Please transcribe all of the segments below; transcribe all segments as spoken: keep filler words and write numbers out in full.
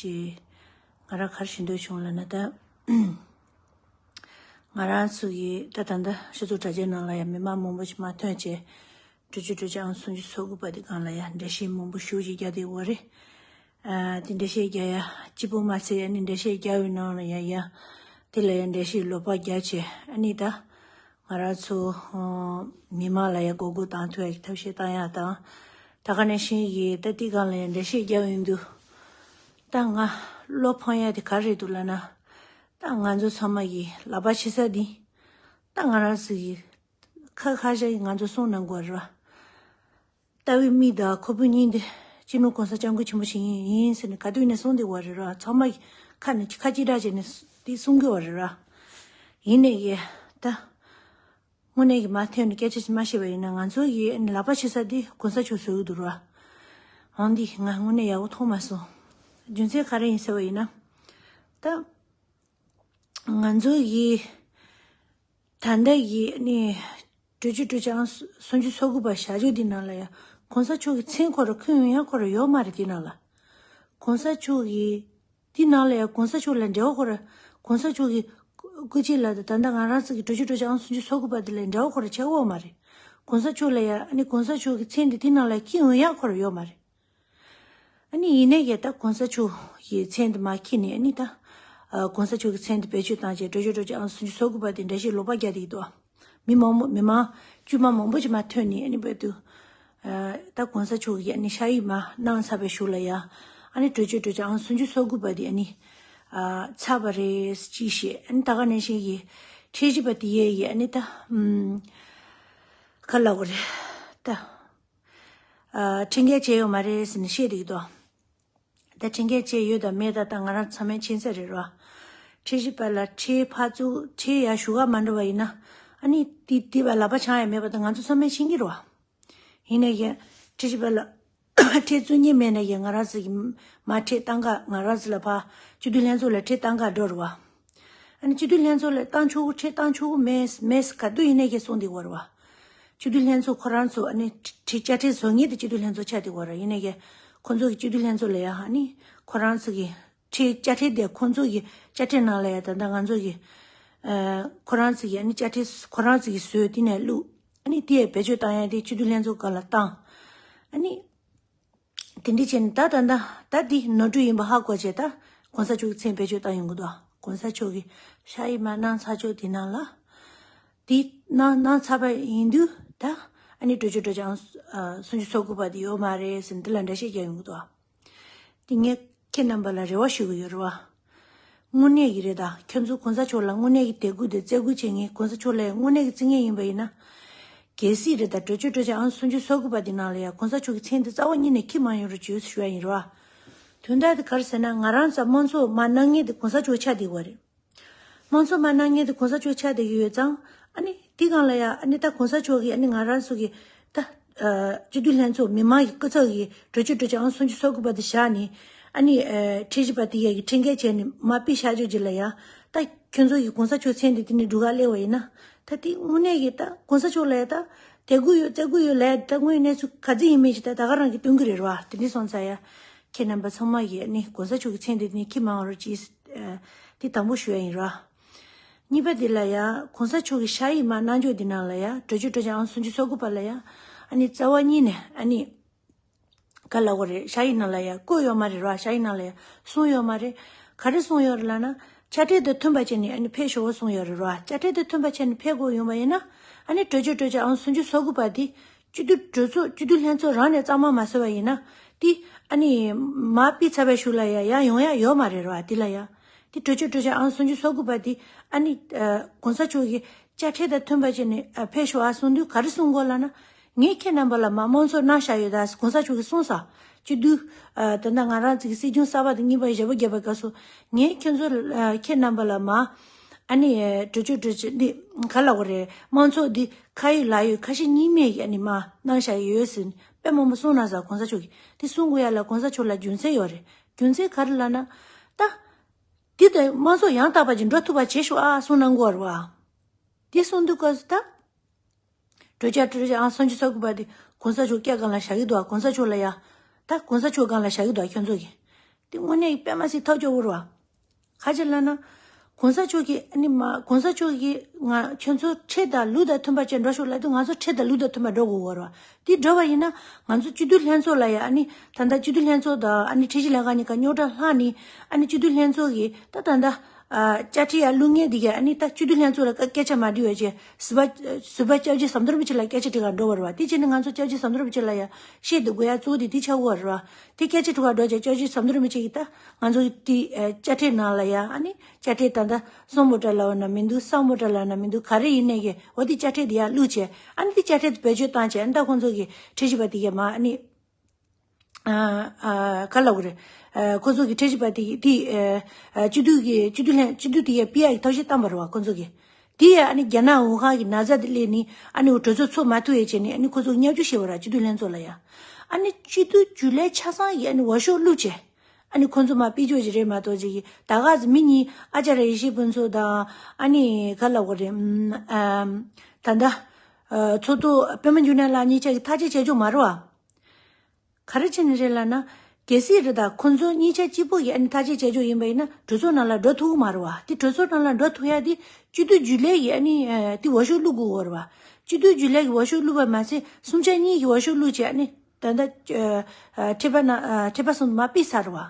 ཅེས། ང་རང་ག་རེ་ཞུ་འདོད་བྱུང་ལབ་ན། ད་ང་རང་ཚོ་གི་ད་ད་ལྟ་སྤྱི་ཚོགས་དྲ་རྒྱའི་ནང་ལ་ཡང་མི་མང་མང་པོ་ཞིག་མར་ཐོན་བྱས། བཀྲ་ཤིས་ཀྲོ་ཆ་ཨང་སུན་ཆུ་སོ་དགུ་པ་དེ་སྒང་ལ་ཡང་འགྲེལ་བཤད་མང་པོ་ཞེ་པོ་ཅིག་རྒྱག་བསྡད་ཡོད་རེད། ཨ་དེ་འགྲེལ་བཤད་རྒྱག་ཡ་གཅིག་པོ་མ་ཚད། ཨ་ནི་འགྲེལ་བཤད་རྒྱག་པའི་ནང་ལ་ཡང་ཡང་དེ་ལ་ཡང་འགྲེལ་བཤད་ལོག་པ་རྒྱག་བྱས། ཨ་ནི་ད་ང་རང་ཚོ་ཨ་མི་མང་ལ་ཡང་མགོ་སྐོར་བཏང་ཐུབ་ཡ་གི་ཐབས་ཤེས་བཏང་ཡ་དང་། ད་ག་ནང་བཞིན་གྱི་ད་དེ་སྒང་ལ་ཡང་འགྲེལ་བཤད་རྒྱག་ཡོང་དུས། ད་ང་བློ་ཕམ་ཡ་དེ་ག་རེ་རེད་འདུག་ལབ་ན། ད་ང་ཚོ་ཚང་མ་གི་ལག་པ་ཕྱི་ས་འདི། ད་ང་རང་ཚོ་གི་ཁ་ཁ་ཤས་ཀྱིས་ང་ཚོ་གསུང་གནང་གི་ཡོད་རེད་བ། ལྟ་བའི་མིག་དང་ཁོག་པའི་སྙིང་དེ་སྤྱི་ནོར་གོང་ས་སྐྱབས་མགོན་ཆེན་པོ་ཞིག་ཡིན་ཡིན་ཟེར་ནས་ག་དུས་ནས་གསུང་བསྡད་ཡོད་རེད་བ། ཚང་མ་གི་ཁ་ནས་ཁ་གཅིག་གྲགས་བྱས་ནས་དེ་གསུང་གི་ཡོད་རེད་བ། ཡིན་ནའི་གི་ད་དངོས་གནས་ཀྱི་མར་ཐོན་ནས་སྐད་ཆ་ཞིག་མ་བཤད་པ་ཡིན་ན། ང་ཚོ་གི་ལག་པ་ཕྱི་ས་འདི་གོང་ས་མཆོག་བཟོ་གི་འདུག་ར། འོན་ཏེ་ང་དངོས་གནས་ཡག་པོ་མཐོང་མ་སོང་། རྒྱུ་མཚན་ག་རེ་ཡིན་ཟེར་བ་ཡིན་ན། ད་ང་ཚོ་གི་ད་ལྟ་གི་ནི་བཀྲ་ཤིས་ཀྲོ་ཆ་ཨང་སུན་ཆུ་སོ་དགུ་པ་བཞག་རྒྱུ་འདི་ནང་ལ་ཡང་གོང་ས་མཆོག་གི་མཚན་ཁོ་རང་འཁོད་ཡོང་ཡ་ཁོ་རང་ཡོད་མ་རེད། འདི་ནང་ལ་གོང་ས་མཆོག་གི་དེ་ནང་ལ་ཡང་གོང་ས་མཆོག་ལ་འབྲེལ་བ་ཁོ་རང་། གོང་ས་མཆོག་གི་སྐུ་ཕྱྭ་ལགས་དང་ད་ལྟ་ང་རང་ཚོ་གི་བཀྲ་ཤིས་ཀྲོ་ཆ་ཨང་སུན་ཆུ་སོ་དགུ་པ་དེ་ལ་འབྲེལ་བ་ཁོ་རང་ཆགས་ཡོད་མ་རེད། གོང་ས་མཆོག་ལ་ཡང་ཨ་ནི་གོང་ས་མཆོག་གི་མཚན་དེ་དེ་ནང་ལ་འཁྱེར་ཡོང་ཡག་ཁོ་རང་ཡོད་མ་རེད། ཨ་ནི་ཡིན་ནའི་གི་ད་གོང་ས་མཆོག་གི་མཚན་དེ་མར་འཁྱེར་ནས། ཨ་ནི་ད་ཨ་གོང་ས་མཆོག་གི་མཚན་དེ་བེད་སྤྱོད་བཏང་བྱས་བཀྲ་ཤིས་ཀྲོ་ཆ་ཨང་སུན་ཆུ་སོ་དགུ་པ་དེ་འགྲེལ་བཤད་ལོག་པ་རྒྱག་བསྡད་ཀྱི་འདུག་མི་མང་མོ་མི་མང་དཀྱུས་མ་མང་པོ་ཅིག་མར་ཐོན་ནས། ཨ་ནི་བོད་དུ་ཨ་ད་གོང་ས་མཆོག་གིས་ཨ་ནི་ཕྱག་ཡིག་མར་གནང་ཚར་བའི་གཞུག་ལ་ཡ། ཨ་ནི་བཀྲ་ཤིས་ཀྲོ་ཆ་ཨང་སུན་ཆུ་སོ་དགུ་པ་དེ་ཨ་ནི་ཨ་ཚར་བ་རེད་ཅེས་བཤད། ཨ་ནི་ད་ག་ནང་བཞིན་གྱི་ཁྲིམས་ཞིབ་པ་དེ་ཡས་ཀྱིས་ཨ་ནི་ད་ཨམ་ག་ལབ་དགོས་རེད། ད་ཨ་ཁྲིམས་འགལ་བྱས་ཡོད་མ་རེད་ཟེར་ནས་བཤད་བསྡད་ཀྱི་འདུག་ད་ཁྲིམས་འགལ་བྱས་ཡོད་དང་མེད་ད་ད་ང་རང་ཚང་མས་མཁྱེན་གསལ་རེད་རོ། ཁྲིམས་ཞིབ་པ་ལ་ཁྲིམས་ཕར་ཚུར་ཁྲིམས་ཡར་ཞུ་ག་མ་འགྲོ་བ་ཡིན་ན། ཨ་ནི་དེ་དེ་བ་ལག་པ་འཆང་ཡ་མེད་པ་ད་ང་ཚོ་ཚང་མས་མཁྱེན་གྱི་རེད་བ། ཡིན་ནའི་ཡང་ཁྲིམས་ཞིབ་པ་ལ་ཁྲིམས་རྩོད་མཁན་མེད་ནའི་ཡང་ང་རང་ཚོ་གི་མར་ཁྲིམས་བཏང་ག་ང་རང་ཚོ་ལ་ཕར་སྤྱི་འཐུས་ལྷན་ཚོགས་ལ་ཁྲིམས་བཏང་ག་འགྲོ་རེད་བ། ཨ་ནི་སྤྱི་འཐུས་ལྷན་ཚོགས་ལ་བཏང་ཆོག་གི་ཁྲིམས་བཏང་ཆོག་གི་མེད་མེད་ག་དུས་ཡིན་ནའི་ཡང་གསུང་བསྡད་ཡོད་རེད་བ། སྤྱི་འཐུས་ལྷན་ཚོགས་ཁོ་རང་ཚོ་ཨ་ནི་ཁྲིམས་དཔྱ་ཁྲལ་བཟོ་མཁན་དེ་སྤྱི་འཐུས་ལྷན་ཚོགས་ཆགས་བསྡད་ཡོད་རེད། ཡིན་ནའི་ཡང་ཁོ་ཚོ་གི་སྤྱི་འཐུས་ལྷན་ཚོགས་ལ་ཡང་ཨ་ནི་ཁོ་རང་ཚོ་གི་ཁྲིམས་དཔྱ་ཁྲལ་དེ་ཁོ་ཚོ་གི་དཔྱ་ཁྲལ་ནང་ལ་ཡང་ད་ལྟ་ང་ཚོ་གི་ཨ་ཁོ་རང་ཚོ་གི་ཨ་ནི་དཔྱ་ཁྲལ་ཁོ་རང་ཚོ་གི་བཟོས་དེ་ནས་བླུགས། ཨ་ནི་དེ་ཡང་བེད་སྤྱོད་བཏང་ཡ་དེ་སྤྱི་འཐུས་ལྷན་ཚོགས་སྒང་ལ་བཏང་། ཨ་ནི་དེ་འདྲ་བྱས་ནས་ད་ད་ད་ད་འདི་ནོར་འཁྲུལ་ཡིན་པ་ཧ་གོ་བྱས། ད་གོང་ས་མཆོག་གི་མཚན་བེད་སྤྱོད་བཏང་ཡོང་གི་འདུག་གོང་ས་མཆོག་གིས་ཕྱག་ཡིག་མར་གནང་ཚར་ཆོག་དེ་ནང་ལ། དེ་གནང་གནང་ཚར་བ་ཡིན་དུས་ད་ཨ་ནི་བཀྲ་ཤིས་ཀྲོ་ཆ་ཨང་སུན་ཆུ་སོ་དགུ་པ་དེ་ཡོད་མ་རེད་ཟེར་ནས་དེ་ལ་འགྲེལ་བཤད་རྒྱག་ཡོང་གི་འདུག་དེ་ངས་ཁྱེད་རྣམ་པ་ལ་རེ་བ་ཞུ་གི་ཡོད་རེད་བ། དངོས་གནས་ཀྱི་རེད་ད། ཁྱོད་ཚོ་གོང་ས་མཆོག་ལ་དངོས་གནས་ཀྱི་དད་གུས་དང་བརྩི་བཀུར་བྱེད་མཁན། གོང་ས་མཆོག་ལ་དངོས་གནས་ཀྱི་བརྩི་མཁན་ཡིན་པ་ཡིན་ན། གལ་སྲིད་རེད་ད། བཀྲ་ཤིས་ཀྲོ་ཆ་ཨང་སུན་ཆུ་སོ་དགུ་པ་དེ་ནང་ལ་ཡང་གོང་ས་མཆོག་གི་མཚན་དེ་རྩ་བ་ཉིད་ནས་འཁྱེར་མ་ཡོང་རོགས་བྱོས་ཞུ་ཡ་ཡིན་རེད་བ། དོན་དག་དེ་ག་རེ་ཟེར་ན། ང་རང་ཚོ་དམངས་གཙོ་མར་གནང་མཁན་དེ་གོང་ས་མཆོག་ཆགས་བསྡད་ཡོད་རེད། དམངས་གཙོ་མར་གནང་མཁན་དེ་གོང་ས་མཆོག་ཆགས་བསྡད་ཀྱི་ཡོད་ཙང་། ཨ་ནི་དེ་སྒང་ལ་ཡ་ཨ་ནི་ད་གོང་ས་མཆོག་གིས་ཨ་ནི་ང་རང་ཚོ་གི་ད་ཨ་སྤྱི་འཐུས་ལྷན་ཚོགས་མི་མང་གི་སྐུ་ཚབ་ཀྱི་བཀྲ་ཤིས་ཀྲོ་ཆ་ཨང་སུན་ཆུ་སོ་དགུ་པ་དེ་བཞག་ནས། ཨ་ནི་ཨ་ཁྲིམས་ཞིབ་པ་དེ་ཡ་གིས་ཁྲིམས་འགལ་བྱས་ནས་མར་ཕུད་བཞག་ཆོག་རྗེས་ལ་ཡ། ད་ཁྱོད་ཚོ་གིས་གོང་ས་མཆོག་མཚན་དེ་དེ་ནས་སྒྲུག་ག་སླེབས་པ་ཡིན་ན། ད་དེ་དངོས་གནས་ཀྱི་ད་གོང་ས་མཆོག་ལ་ཡ་ད་དད་གུས་ཡོད་བརྩི་བཀུར་ཡོད་ལབ་ཡ་ད་དངོས་གནས་ཚུལ་ག་ཚོད་ཡིན་མིན་ཞིག་ད་ད་ག་རང་གིས་སྟོན་གྱི་རེད་བ། དེ་འདྲ་སོང་ཙང་ཡ། ཁྱེད་རྣམ་པ་ཚང་མ་གིས་ཨ་ནི་གོང་ས་མཆོག་གི་མཚན་དེ་ནི་འཁྱེར་མ་འོང་རོགས་གྱིས། ཨ་དེ་དང་པོ་ཞུ་ཡ་ཡིན་ར། གཉིས་པ་དེ་ལ་ཡ་གོང་ས་མཆོག་གི་ཕྱག་ཡིག་མར་གནང་ཕྱོགས་དེ་ནང་ལ་ཡ་བཀྲ་ཤིས་ཀྲོ་ཆ་ཨང་སུན་ཆུ་སོ་དགུ་པ་ལ་ཡ་ཨ་ནི་རྩ་བ་ཉིད་ནས་ཨ་ནི་ག་ལབ་དགོས་རེད། ཕྱག་ཡིག་ནང་ལ་ཡ་བཀོད་ཡོད་མ་རེད་ར། ཕྱག་ཡིག་ནང་ལ་ཡ་གསུངས་ཡོད་མ་རེད། ག་རེ་གསུངས་ཡོད་རེད་ལབ་ན། དཔྱ་ཁྲལ་དང་མཐུན་པ་བྱས་ནས་ཨ་ནི་ཕེབས་ཤོག་གསུངས་ཡོད་རེད་ར། དཔྱ་ཁྲལ་དང་མཐུན་པ་བྱས་ནས་ཕེབས་དགོས་ཡོང་བ་ཡིན་ན། ཨ་ནི་བཀྲ་ཤིས་ཀྲོ་ཆ་ཨང་སུན་ཆུ་སོ་དགུ་པ་དེ་སྤྱི་འཐུས་གྲོས་ཚོགས་སྤྱི་འཐུས་ལྷན་ཚོགས་རང་ནས་གཙང་མ་མ་བཟོས་པ་ཡིན་ན། དེ་ཨ་ནི་མར་ཕུད་ཚར་བའི་གཞུག་ལ་ཡ་ཡར་ཡོང་ཡ་ཡོད་མ་རེད་ར། དེ་ལ་ཡ་དེ་བཀྲ་ཤིས་ཀྲོ་ཆ་ཨང་སུན་ཆུ་སོ་དགུ་པ་དེ་ཨ་ནི་ཨ་གོང་ས་མཆོག་གིས་དཔྱ་ཁྲལ་དང་མཐུན་པ་བྱས་ནས་ཨ་ཕེབས་ཤོག་ཨ་གསུངས་དུས་ག་རེ་གསུང་དགོས་ལབ་ན། ངས་ཁྱེད་རྣམ་པ་ལ་མར་དམངས་གཙོ་གནང་བཞག་ཡོད་ད། གོང་ས་མཆོག་གིས་གསུངས་ས། སྤྱི་འཐུས་ཨ་ད་ལྟ་ང་རང་ཚོ་གི་སྲིད་སྐྱོང་གསར་པ་དང་གཉིས་པ་ཞབས་པ་བརྒྱབ་པའི་སྐབས་སུ། ངས་ཁྱེད་ཚོ་ཨ་ཁྱེད་རྣམ་པ་ལ་མར་ཨ་ནི་ཨ་བཀྲ་ཤིས་ཀྲོ་ཆ་འདི་ག་ལབ་དགོས་རེད། དམངས་གཙོ་འདི་ཁ་ཡོད་ལག་ཡོད་ཁ་ཞེ་གཉིས་མེད་ཀྱི་ཨ་ནི་མར་གནང་བཞག་ཡོད་ཟེར་ནས་དཔེ་མང་པོ་གསུངས་གནང་ས། གོང་ས་མཆོག་གིས་དེ་གསུང་དགོས་ཡ་ལ་གོང་ས་མཆོག་ལ་རྒྱུ་མཚན་ཡོད་རེད། རྒྱུ་མཚན་ག་རེ་ལབ་ན། ད་འདི་ལྟར་དམངས་གཙོ་ཡང་དག་པ་ཅིག་འགྲོ་ཐུབ་པ་བྱེད་ཤོག་ཨ་གསུང་གནང་གི་ཡོད་རེད་བ། དེ་གསུང་དུས་སྐབས་སུ་ད། བཀྲ་ཤིས་ཀྲོ་ཆ་ཨང་སུན་ཆུ་སོ་དགུ་པ་དེ་གོང་ས་མཆོག་སྐེ་སྒང་ལ་བཞག་གི་འདུག་ཨ། གོང་ས་མཆོག་ལ་ཡ། ད་གོང་ས་མཆོག་སྒང་ལ་བཞག་གི་འདུག་ཨ། ཁྱོད་ཚོ་གིས། དེ་དངོས་གནས་དཔེ་མ་སྲིད་ཐབས་སྐྱོ་བོ་རེད་བ། ག་ཅི་ལབ་ན། གོང་ས་མཆོག་གིས་ཨ་ནི་མ་གོང་ས་མཆོག་གིས་ང་ཁྱོད་ཚོ་ཁྲིད་དང་ལུགས་དང་མཐུན་པ་བྱས་འགྲོ་ཤོག་ལབ་དུས་ང་ཚོ་ཁྲིད་དང་ལུགས་དང་མཐུན་པ་འགྲོ་དགོས་བོར་བ། དེ་འགྲོ་བ་ཡིན་ན་ང་ཚོ་སྤྱི་འཐུས་ལྷན་ཚོགས་ལ་ཡ་ཨ་ནི་ད་ལྟ་སྤྱི་འཐུས་ལྷན་ཚོགས་དང་ཨ་ནི་ཁྲིམས་ཞིབ་ལྷན་ཁང་གཉིས་ཀ་རྙོག་དྲ་ལྷག་ནི་ཨ་ནི་སྤྱི་འཐུས་ལྷན་ཚོགས་ཀྱིས་ད་ད་ལྟ་ཨ་བཅའ་ཁྲིམས་ཡ་བླུག་མཁན་འདི་གས་ཨ་ནི་ད་སྤྱི་འཐུས་ལྷན་ཚོགས་ལ་སྐད་ཆ་མ་དྲིས་པ་བྱས་ཟུར་པ་ཟུར་པ་སྐྱབས་རྗེ་ཟམ་གདོང་རིན་པོ་ཆེ་ལ་སྐད་ཆ་དྲི་གར་འགྲོ་བ་རེད་བ། དེ་བྱས་ནས་ང་ཚོ་སྐྱབས་རྗེ་ཟམ་གདོང་རིན་པོ་ཆེ་ལ་ཡ་བཤད་དུ་དགོས་ཡ་གཙོ་བོ་དེ་དེ་ཆགས་ཡོད་རེད་བ། དེ་སྐད་ཆ་དྲི་གར་འགྲོ་བྱས་སྐྱབས་རྗེ་ཟམ་གདོང་རིན་པོ་ཆེ་གིས་ད་ང་ཚོ་དེ་དཔྱ་ཁྲལ་ནང་ལ་ཡ་ཨ་ནི་དཔྱ་ཁྲལ་ད་ལྟ་སོ་མོ་ཊ་ལ་བ་ན་མི་འདུག་ས་མོ་ཊ་ལ་ན་མི་འདུག་ག་རེ་ཡིན་ནས་གི་འོ་དེ་དཔྱ་ཁྲལ་དེ་ཡ་བླུགས་བྱས་ཨ་ནི་དེ་དཔྱ་ཁྲལ་དེ་བེད་སྤྱོད་བཏང་བྱས་ཨ་ནི་ད་ཁོང་ཚོ་གི་ཁྲིམས་ཞིབ་པ་དེ་གས་མ་ཨ་ནི། ཨ་ཨ་ག་ལབ་དགོས་རེད། ཨ་ཁོ་ཚོ་གི་ཁྲིམས་ཞིབ་པ་དེ་དེ་ཨ་ཨ་སྤྱི་འཐུས་ཀྱི་སྤྱི་འཐུས་ལྷན་སྤྱི་འཐུས་དེ་ཡ་པི་ཨའི་ཐབས་ཤེས་བཏང་པ་རེད་བ་ཁོ་ཚོ་གི། དེ་ཡ་ཨ་ནི་རྒྱ་ནག་ཝུ་ཧན་གྱི་ན་ཚ་དེ་སླེབས་ནི་ཨ་ནི་འུ་གྲོས་ཚོགས་ཚོགས་མ་ཐུབ་ཡས་བྱས་ནི་ཨ་ནི་ཁོ་ཚོ་བརྙས་བཅོས་བྱས་པ་ར་སྤྱི་འཐུས་ལྷན་ཚོགས་ལ་ཡ། ཨ་ནི་སྤྱི་འཐུས་རྒྱུན་ལས་ཆ་ཚང་གི་ཨ་ནི་འོས་ཤོག་བླུགས་བྱས། ཨ་ནི་ཁོ་ཚོ་མ་ཕུད་རྒྱུ་ཞིག་རེད་མ་གཏོགས་ཅིག་ད་ག་ཟེ་མི་གཉིས་ཨ་ཅར་ཡེ་ཤེས་ཕུན་ཚོགས་དང་ཨ་ནི་ག་ལབ་དགོས་རེད། ཨམ་ད་ལྟ་ཨ་ཚོགས་གཙོ་པད་མ་འབྱུང་གནས་ལགས་གཉིས་ཆ་གི་ཐག་གཅོད་བྱེད་རྒྱུ་མ་རེད་བ། ག་རེ་བྱས་ནས་རེད་ལབ་ན། གལ་སྲིད་རེད་ད་ཁོ་ཚོ་གཉིས་ཆ་གཅིག་པོ་ཡིས་ཨ་ནི་ཐག་གཅོད་བྱེད་རྒྱུ་ཡིན་པ་ཡིན་ན་གྲོས་ཚོགས་ནང་ལ་འགྲོ་ཐུབ་ཀྱི་མ་རེད་བ། དེ་གྲོས་ཚོགས་ནང་ལ་འགྲོ་ཐུབ་ཡ་དེ་སྤྱི་འཐུས་རྒྱུན་ལས་ཀྱིས་ཨ་ནི་ཨ་དེ་འོས་ཤོག་བླུག་དགོས་ཀྱི་ཡོད་རེད་བ། སྤྱི་འཐུས་རྒྱུན་ལས་ཀྱིས་འོས་ཤོག་བླུག་པ་མ་ཟད་སུམ་ཆ་གཉིས་ཀྱིས་འོས་ཤོག་བླུག་བྱས་ཨ་ནི་ད་ལྟ་ཨ་ཁྲི་པ་ན་ཨ་ཁྲི་པ་གསུམ་མར་ཕུད་ཚར་རེད་བ།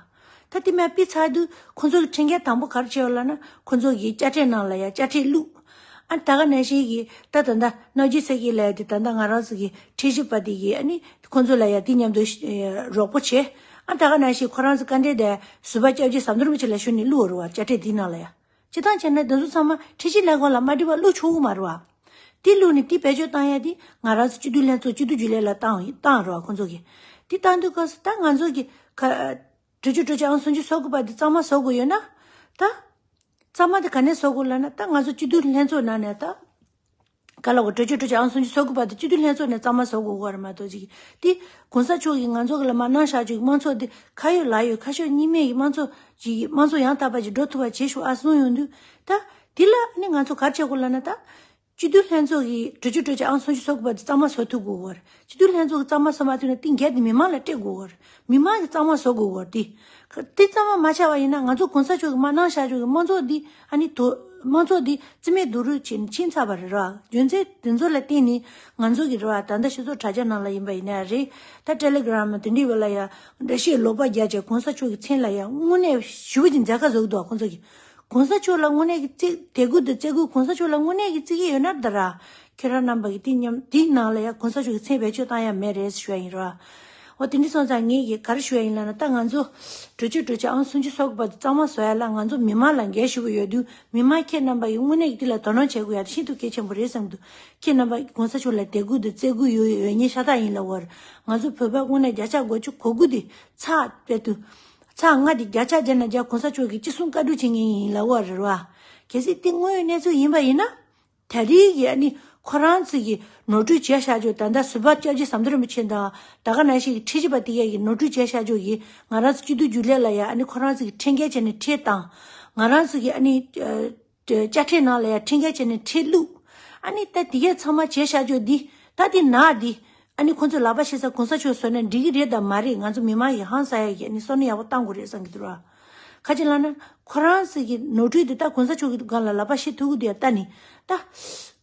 ད་དེ་མར་ཕུད་ཚར་དུས་ཁོ་ཚོ་གི་ཁྲིམས་འགལ་དང་པོ་ག་རེ་བྱས་ཡོད་ལབ་ན་ཁོ་ཚོ་གི་དཔྱ་ཁྲལ་ནང་ལ་ཡ་དཔྱ་ཁྲལ་བླུགས། ཨ་ད་ག་ནང་བཞིན་གྱི་ད་ད་ལྟ་རྣམ་རྒྱལ་ཚེ་རིང་ལགས་དེ་ད་ལྟ་ང་རང་ཚོ་གི་ཁྲིམས་ཞིབ་པ་དེ་གིས་ཨ་ནི་ཁོ་ཚོ་ལ་ཡ་དེ་མཉམ་དུ་ཨེ་རོགས་པ་བྱས། ཨ་ད་ག་ནང་བཞིན་ཁོ་རང་ཚོ་བཀའ་འདྲི་དེ་ཟུར་པ་སྐྱབས་རྗེ་ཟམ་གདོང་རིན་པོ་ཆེ་ལ་ཞུས་ནས་བླུགས་པ་རེད་བ་དཔྱ་ཁྲལ་དེའི་ནང་ལ་ཡ། སྤྱིར་བཏང་བྱས་ན་དེ་ཚོ་ཚང་མ་ཁྲིམས་ཞིབ་ལས་ཁུངས་ལ་མ་འགྲིག་པ་བླུགས་ཆོག་གི་མ་རེད་བ། དེ་བླུགས་ནས་དེ་བེད་སྤྱོད་བཏང་ཡ་དེ་ང་རང་ཚོ་སྤྱི་འཐུས་ལྷན་ཚོགས་སྤྱི་འཐུས་རྒྱུན་ལས་ལ་བཏང་བཏང་རེད་བ་ཁོ་ཚོ་གིས། དེ་བཏང་དུས་སྐབས་སུ་ད་ང་ཚོ་གི་ཁ་གྲོས་ཆོད་གྲོས་ཆོད་ཨང་སུམ་ཅུ་སོ་དགུ་པ་དེ་གཙང་མ་བཟོ་དགོས་ཡོད་ན། ད། གཙང་མ་དེ་ག་ནས་བཟོ་དགོས་ལབ་ན་ད་ང་ཚོ་སྤྱི་འཐུས་ལྷན་ཚོགས་ནང་ནས་ད། ག་ལ་གོ་གྲོས་ཆོད་གྲོས་ཆོད་ཨང་སུམ་ཅུ་སོ་དགུ་པ་དེ་སྤྱི་འཐུས་ལྷན་ཚོགས་ནས་གཙང་མ་བཟོ་དགོས་གོ་རེད་མ་གཏོགས་ཅིག་དེ་གོང་ས་མཆོག་གིས་ང་ཚོ་གི་ལ་མ་གནང་བཞག་ཅིག་དམངས་གཙོ་དེ་ཁ་ཡོད་ལག་ཡོད་ཁ་ཕྱོགས་གཉིས་མེད་ཀྱི་དམངས་གཙོ་ཅིག་དམངས་གཙོ་ཡང་དག་པ་ཅིག་འགྲོ་ཐུབ་པ་བྱེད་ཤོག་ཨ་གསུངས་ཡོང་དུས་ད་དེ་ལ་ནི་ང་ཚོ་ག་རེ་བྱེད་དགོས་ལབ་ན་ད། སྤྱི་འཐུས་ལྷན་ཚོགས་ཀྱི་གྲོས་ཆོད་གྲོས་ཆོད་ཨང་སུམ་ཅུ་སོ་དགུ་པ་དེ་གཙང་མ་བཟོ་ཐུབ་དགོས་གོ་རེད། སྤྱི་འཐུས་ལྷན་ཚོགས་ཀྱིས་གཙང་མ་བཟོ་མ་ཐུབ་ན་དེ་འགལ་དེ་མི་མང་ལ་སྤྲད་དགོས་གོ་རེད། མི་མང་གིས་གཙང་མ་བཟོ་དགོས་གོ་རེད་དེ། དེ་གཙང་མ་མ་ཆགས་པ་ཡིན་ན་ང་ཚོ་གོང་ས་མཆོག་གིས་མ་གནང་བཞག་ཆོག་གི་དམངས་གཙོ་འདི་ཨ་ནི་དོ་དམངས་གཙོ་འདི་རྩིས་མེད་རྡོག་རོལ་བྱས་ནས་ཕྱིན་ཚར་བ་རེད་ར། རྒྱུ་མཚན་དེ་ཚོ་ལ་བརྟེན་ནས་ང་ཚོ་གི་རེད་བ་ད་ལྟ་སྤྱི་ཚོགས་དྲ་རྒྱ་ནང་ལ་ཡིན་པ་ཡིན་ན་རེད། ད་ཊེ་ལི་གྷི་རམ་དེ་འདྲའི་བ་ལ་ཡ་འགྲེལ་བཤད་ལོག་པ་རྒྱག་བྱས་གོང་ས་མཆོག་གི་མཚན་ལ་ཡ་དངོས་གནས་ཞེ་པོ་ཅིག་མཛད་དཀའ་བཟོ་གི་འདུག་ཁོང་ཚོ་གིས། གོང་ས་མཆོག་ལ་དངོས་གནས་ཀྱི་བརྩི་དད་གུས་དང་བརྩི་བཀུར་གོང་ས་མཆོག་ལ་དངོས་གནས་ཀྱི་བརྩི་གི་ཡོད་ན་ད་ར། ཁྱེད་རང་རྣམ་པ་གིས་དེ་མཉམ་དེའི་ནང་ལ་ཡང་གོང་ས་མཆོག་གི་མཚན་བེད་སྤྱོད་བཏང་ཡ་མེད་རེད་ཞུ་ཡ་ཡིན་ར། འོ་དེ་འདྲ་སོང་ཙང་ངས་ཀྱིས་ག་རེ་ཞུ་ཡ་ཡིན་ལབ་ན་ད་ང་ཚོ་གྲོས་ཆོད་གྲོས་ཆོད་ཨང་སུམ་ཅུ་སོ་དགུ་པ་དེ་གཙང་མ་བཟོ་ཡ་ལ་ང་ཚོ་མི་མང་ལ་འགན་ཞུ་གི་ཡོད་དུས་མི་མང་ཁྱེད་རྣམ་པ་ཡིས་དངོས་གནས་ཀྱི་དེ་ལ་དོ་སྣང་བྱེད་དགོས་ཡ་དེ་ཤིན་ཏུ་གལ་ཆེན་པོ་རེད་བསམ་གྱི་འདུག་ཁྱེད་རྣམ་པ་གོང་ས་མཆོག་ལ་དད་གུས་དང་བརྩི་བཀུར་ཡོད་ཡོད་མཁན་ཤ་སྟག་ཡིན་ལབ་པ་རེད། ང་ཚོ་བོད་པ་དངོས་གནས་བརྒྱ་ཆ་དགུ་བཅུ་གོ་དགུ་དེ་ཚགས་དཔེ་དུ། ཚར་ལྔ་དེ་བརྒྱ་ཆ་བརྒྱ་ནས་བརྒྱ་གོང་ས་མཆོག་གིས་ཅི་གསུང་བཀའ་སྒྲུབ་བྱེད་མཁན་ཡིན་ལབ་པ་རེད་བ། གལ་སྲིད་དེ་དངོས་ཡོད་གནས་ཚུལ་ཡིན་པ་ཡིན་ན། ད་རེས་ཀྱི་ཨ་ནི་ཁོ་རང་ཚོ་གིས་ནོར་འཁྲུལ་བྱས་བཞག་ཆོག་ད་ལྟ་ཟུར་པ་སྐྱབས་རྗེ་ཟམ་གདོང་རིན་པོ་ཆེ་དང་ད་ག་ནང་བཞིན་གྱི་ཁྲིམས་ཞིབ་པ་དེ་གས་ཀྱིས་ནོར་འཁྲུལ་བྱས་བཞག་ཆོག་གིས་ང་རང་ཚོ་སྤྱི་འཐུས་རྒྱུན་ལས་ལ་ཡ་ཨ་ནི་ཁོ་རང་ཚོ་གིས་ཁྲིམས་འགལ་བྱས་ནས་ཁྲལ་བཏང་། ང་རང་ཚོ་གིས་ཨ་ནི། དཔྱ་ཁྲལ་ནང་ལ་ཡང་ཁྲིམས་འགལ་བྱས་ནས་ཁྲལ་བླུགས། ཨ་ནི་ད་དེ་གས་ཚང་མ་བྱས་བཞག་ཆོག་འདི་ད་དེ་ནག་འདི་ཨ་ནི་ཁོང་ཚོས་ལག་པ་བཤེད་ས་གོང་ས་མཆོག་བཟོས་ན་འགྲིག་གི་རེད་དམ་མ་རེད། ང་ཚོ་མི་མང་གིས་ཧང་སང་ཡ་གི་ཨ་ནི་བསམ་བློ་ཡག་པོ་བཏང་དགོས་རེད་བསམ་གྱི་འདུག་ར། ག་ཅི་ལབ་ན་ཁོ་རང་ཚོ་གི་ནོར་འཁྲུལ་འདི་ད་གོང་ས་མཆོག་གི་སྒང་ལ་ལག་པ་བཤེད་ཐུབ་ཀྱི་འདུག་ཡ་ད་ནི་ད་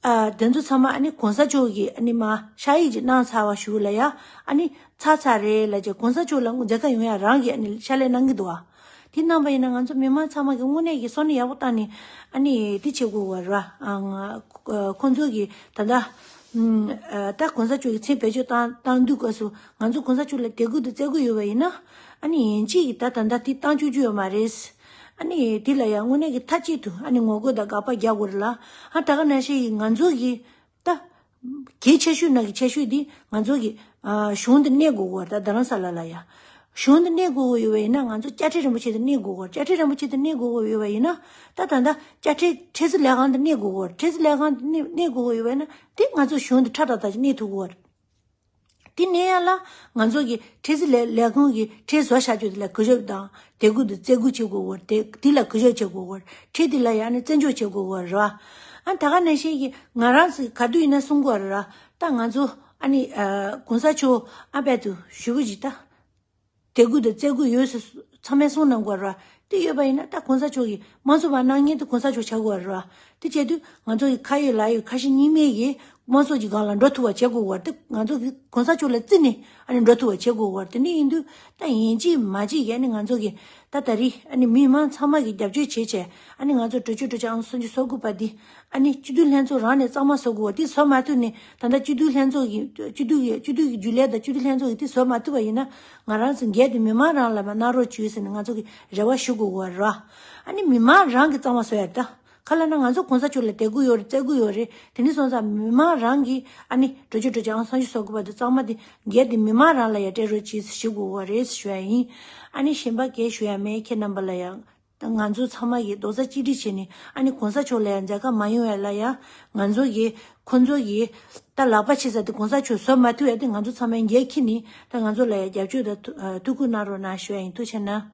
ཨ་དེ་ཚོ་ཚང་མ་ཨ་ནི་གོང་ས་མཆོག་གི་ཨ་ནི་མ་ཤ་ཡིག་ཅིག་གནང་ཚར་བ་ཞུ་ལ་ཡ་ཨ་ནི་ཚར་ཚར་རེད་ལ་ཅེ་གོང་ས་མཆོག་ལ་མཛད་ཁ་ཡོང་ཡ་རང་གི་ཨ་ནི་ཤ་ལས་གནང་གི་འདུག་བ། དེ་གནང་པ་ཡིན་ན་ང་ཚོ་མི་མང་ཚང་མ་གི་དངོས་གནས་ཀྱི་བསམ་བློ་ཡག་པོ་བཏང་ནས་ཨ་ནི་དེ་བྱེད་དགོས་བ་ར། ཨ་ང་ཁོང་ཚོ་གི་ད་ལྟ་ཨ་ད་གོང་ས་མཆོག་གི་མཚན་བེད་སྤྱོད་བཏང་བཏང་དུས་སྐབས་སུ་ང་ཚོ་གོང་ས་མཆོག་ལ་དད་གུས་དང་བརྩི་བཀུར་ཡོད་པ་ཡིན་ན་ཨ་ནི་ཡིན་གཅིག་གི་ད་ད་ལྟ་དེ་བཏང་བཅུག་རྒྱུ་ཡོད་མ་རེད། ཨ་ནི་དེ་ལ་ཡང་དངོས་གནས་ཀྱི་མཐའ་གཅིག་ཏུ་ཨ་ནི་ངོ་རྒོལ་དང་དགག་པ་རྒྱག་དགོས་རེད་ལ། ཨ་ད་ག་ནང་བཞིན་ཡིན་ང་ཚོ་གི་ད། གལ་ཆེ་ཤོས་ནང་གི་ཆེ་ཤོས་འདི་ང་ཚོ་གི་ཨ་གཞུང་དུ་གནས་དགོས་ཀྱི་ཡོད་རེད་ད་རྡ་རམ་ས་ལ་ལ་ཡ། གཞུང་དུ་གནས་དགོས་ཀྱི་ཡོད་པ་ཡིན་ན་ང་ཚོ་དཔྱ་ཁྲལ་རིན་པོ་ཆེ་དུ་གནས་དགོས་ཀྱི་ཡོད་རེད། དཔྱ་ཁྲལ་རིན་པོ་ཆེ་དུ་གནས་དགོས་ཀྱི་ཡོད་པ་ཡིན་ན་ད་ད་ལྟ་དཔྱ་ཁྲལ་ཁྲལ་རྩིས་ལས་ཁང་དུ་གནས་དགོས་ཀྱི་ཡོད་རེད། ཁྲལ་རྩིས་ལས་ཁང་དུ་གནས་གནས་དགོས་ཀྱི་ཡོད་པ་ཡིན་ན་དེ་ང་ཚོ་གཞུང་དུ་ཁྲལ་ཏག་ཏག་ཅིག་གནས་ཐུབ་ཀྱི་ཡོད་རེད། དེ་ནས་ཡང་ལ་ང་ཚོ་གི་ཁྲལ་རྩིས་ལས་ལས་ཁུངས་ཀྱི་ཁྲལ་བཟོ་བཞག་རྒྱུ་དེ་ལ་གུས་ཞབས་དང་དད་གུས་དང་བརྩི་བཀུར་བྱེད་དགོས་ཀྱི་ཡོད་རེད། དེ་དེ་ལ་གུས་ཞབས་བྱེད་དགོས་ཀྱི་ཡོད་རེད། ཁྲལ་དེ་ལ་ཡང་ནི་བརྩི་འཇོག་བྱེད་དགོས་ཀྱི་ཡོད་རེད་བ། ཨ་ད་ག་ནང་བཞིན་གྱི་ང་རང་ཚོ་ག་དུས་ཡིན་ན་གསུང་གི་ཡོད་རེད་ར། ད་ང་ཚོ་ཨ་ནི་ཨ་གོང་ས་མཆོག་ཨ་དཔལ་དུ་ཞུ་བ་ཞིག་ད། དད་གུས་དང་བརྩི་བཀུར་ཡོད་ཟེར་ ཚང་མས་གསུངས་གནང་དགོས་ར། དེ་ཡོད་པ་ཡིན་ན་ད་གོང་ས་མཆོག་གིས་དམངས་གཙོ་བ་གནང་མཁན་དེ་གོང་ས་མཆོག་བྱ་དགོས་ར། དེ་བྱས་དུས་ང་ཚོ་གི་ཁ་ཡོད་ལག་ཡོད་ཁ་ཞེ་གཉིས་མེད་ཀྱིས་དམངས་གཙོ་གི་སྒང་ལ་འགྲོ་ཐུབ་པ་བྱེད་དགོས་པ་དེ་ང་ཚོ་གི་གོང་ས་མཆོག་ལ་བརྩིས་ནས་ཨ་ནི་འགྲོ་ཐུབ་པ་བྱེད་དགོས་པ་དེ་འདྲ་ཡིན་དུས། ད་ཡིན་གཅིག་མིན་གཅིག་གིས་ཨ་ནི་ང་ཚོ་གི་ད་ད་རེས་ཨ་ནི་མི་མང་ཚང་མ་གི་རྒྱབ་སྐྱོར་བྱེད་བྱས་ཨ་ནི་ང་ཚོ་གྲོས་ཆོད་གྲོས་ཆོད་ཨང་སུམ་ཅུ་སོ་དགུ་པ་འདི་ཨ་ནི་སྤྱི་འཐུས་ལྷན་ཚོགས་རང་ནས་གཙང་མ་བཟོ་དགོས་པ་དེ་བཟོ་མ་ཐུབ་ནས། ད་ལྟ་སྤྱི་འཐུས་ལྷན་ཚོགས་ཀྱི་སྤྱི་འཐུས་ཀྱི་སྤྱི་འཐུས་ཀྱི་རྒྱུན་ལས་དང་སྤྱི་འཐུས་ལྷན་ཚོགས་ཀྱིས་དེ་བཟོ་མ་ཐུབ་པ་ཡིན་ན། ང་རང་ཚོ་འགན་དེ་མི་མང་རང་ལ་མ་གནང་རོགས་བྱོས་ཟེར་ནས་ང་ཚོ་གི་རེ་བ་ཞུ་དགོས་པ་ར། ཨ་ནི་མི་མང་རང་གི་གཙང་མ་བཟོ་ཡ་ད། ག་ལབ་ན་ང་ཚོ་གོང་ས་མཆོག་ལ་དད་གུས་ཡོད་རེད། བརྩི་གུས་ཡོད་རེད། དེ་འདྲ་སོང་ཙང་མི་མང་རང་གིས་ཨ་ནི་གྲོས་ཆོད་གྲོས་ཆོད་ཨང་སུམ་ཅུ་སོ་དགུ་པ་དེ་གཙང་མ་དེ་འགན་དེ་མི་མང་རང་ལ་ཡ་སྤྲད་རོགས་བྱོས་ཞུ་དགོས་པ་རེད་ཞུ་ཡ་ཡིན། ཨ་ནི་གཞན་པ་གས་ཞུ་ཡ་མེད། ཁྱེད་རྣམ་པ་ལ་ཡ། ད་ང་ཚོ་ཚང་མ་གིས་རྡོག་རྩ་གཅིག་སྒྲིལ་བྱས་ནས་ཨ་ནི་གོང་ས་མཆོག་ལ་ཡང་མཛད་ཁ་མ་ཡོང་བ་ལ་ཡང་ང་ཚོ་གིས་ཁོང་ཚོ་གིས་ད་ལག་པ་ཕྱི་ས་དེ་གོང་ས་མཆོག་བཟོ་མ་ཐུབ་ཡ་དེ་ང་ཚོ་ཚང་མས་འགན་འཁྱེར་ནས་ད་ང་ཚོ་ལ་ཡང་རྒྱབ་སྐྱོར་དང་ཐུགས་ཨ་ཐུགས་ཁུར་གནང་རོགས་གནང་ཞུ་ཡ་ཡིན། ཐུགས་རྗེ་གནང་།